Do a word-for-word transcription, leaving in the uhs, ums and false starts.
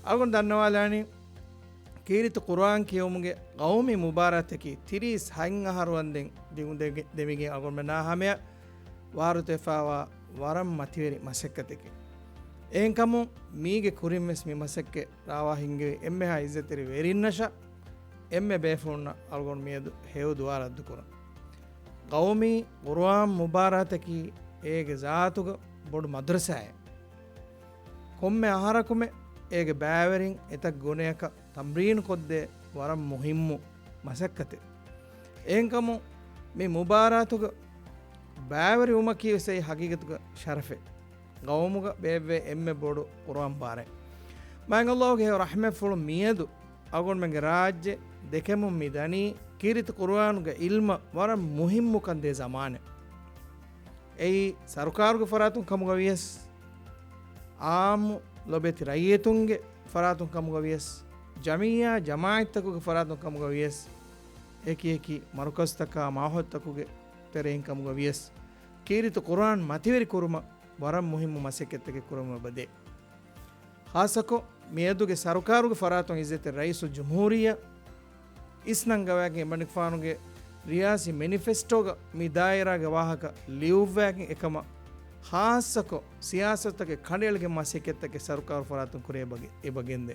އަޅުގަނޑު ދަންނަވާލާނީ، ކީރިތި ޤުރުއާން ކިޔެވުމުގެ ޤައުމީ މުބާރާތަކީ ތިރީސް ހަތް އަހަރު ވަންދެން ދިގު ދެ-، ދެމިގެން އަޅުގަނޑުމެންނާ ހަމަޔަށް ވާރުތުވެފާވާ ވަރަށް މަތިވެރި މަސައްކަތެކެވެ. އެހެންކަމުން މީގެ ކުރިން ވެސް މި މަސައްކަތް ރާވާ ހިންގެވި އެންމެހާ އިއްޒަތްތެރި ވެރިންނަށާ އެންމެ ބޭފުޅުންނަށް އަޅުގަނޑު މިއަދު ހެޔޮ ދުޢާ ރައްދުކުރަން. ޤައުމީ ޤުރުއާން މުބާރާތަކީ އޭގެ ޒާތުގަ ބޮޑު މަދުރަސާއެއް. ކޮންމެ އަހަރަކުމެ އޭގެ ބައިވެރިން އެތައް ގުނަޔަކަށް ތަމްރީނު ކޮށްދޭ ވަރަށް މުހިއްމު މަސައްކަތެއް. އެހެންކަމުން މި މުބާރާތުގަ ބައިވެރިވުމަކީ ވެސް އެއީ ހަގީގަތުގަ ޝަރަފެއް. ޤައުމުގަ ބޭއްވޭ އެންމެ ބޮޑު ޤުރުއާން ބާރެއް. މާތް ﷲ ގެ ރަޙްމަތްފުޅު މިއަދު އަޅުގަނޑުމެންގެ ރާއްޖެ ދެކެމުން މި ދަނީ ކީރިތި ޤުރުއާނުގެ ޢިލްމަށް ވަރަށް މުހިއްމުކަން ދޭ ޒަމާނެއް. އެއީ ސަރުކާރުގެ ފަރާތުން ކަމުގަ ވިޔަސް، ޢާއްމު ލޮބެތި ރައްޔިތުންގެ ފަރާތުން ކަމުގަ ވިޔަސް، ޖަމިއްޔާ ޖަމާޢަތްތަކުގެ ފަރާތުން ކަމުގަ ވިޔަސް، އެކި އެކި މަރުކަޒުތަކާ މާހައުލުތަކުގެ ތެރެއިން ކަމުގަ ވިޔަސް، ކީރިތި ޤުރުއާން މަތިވެރި ކުރުމަށް ވަރަށް މުހިއްމު މަސައްކަތްތަކެއް ކުރަމުން އެބަދޭ. ޚާއްޞަކޮށް، މިއަދުގެ ސަރުކާރުގެ ފަރާތުން އިއްޒަތްތެރި ރައީސުލްޖުމްހޫރިއްޔާ އިސްނަންގަވާގެން އެމަނިކުފާނުގެ ރިޔާސީ މެނިފެސްޓޯގަ މި ދާއިރާގެ ވާހަކަ ލިޔުއްވާގެން އެކަމަށް، ޚާއްޞަކޮށް، ސިޔާސަތުތަކެއް ކަނޑައެޅިގެން މަސައްކަތްތަކެއް ސަރުކާރު ފަރާތުން ކުރި އެބަ، އެބަ ގެންދޭ.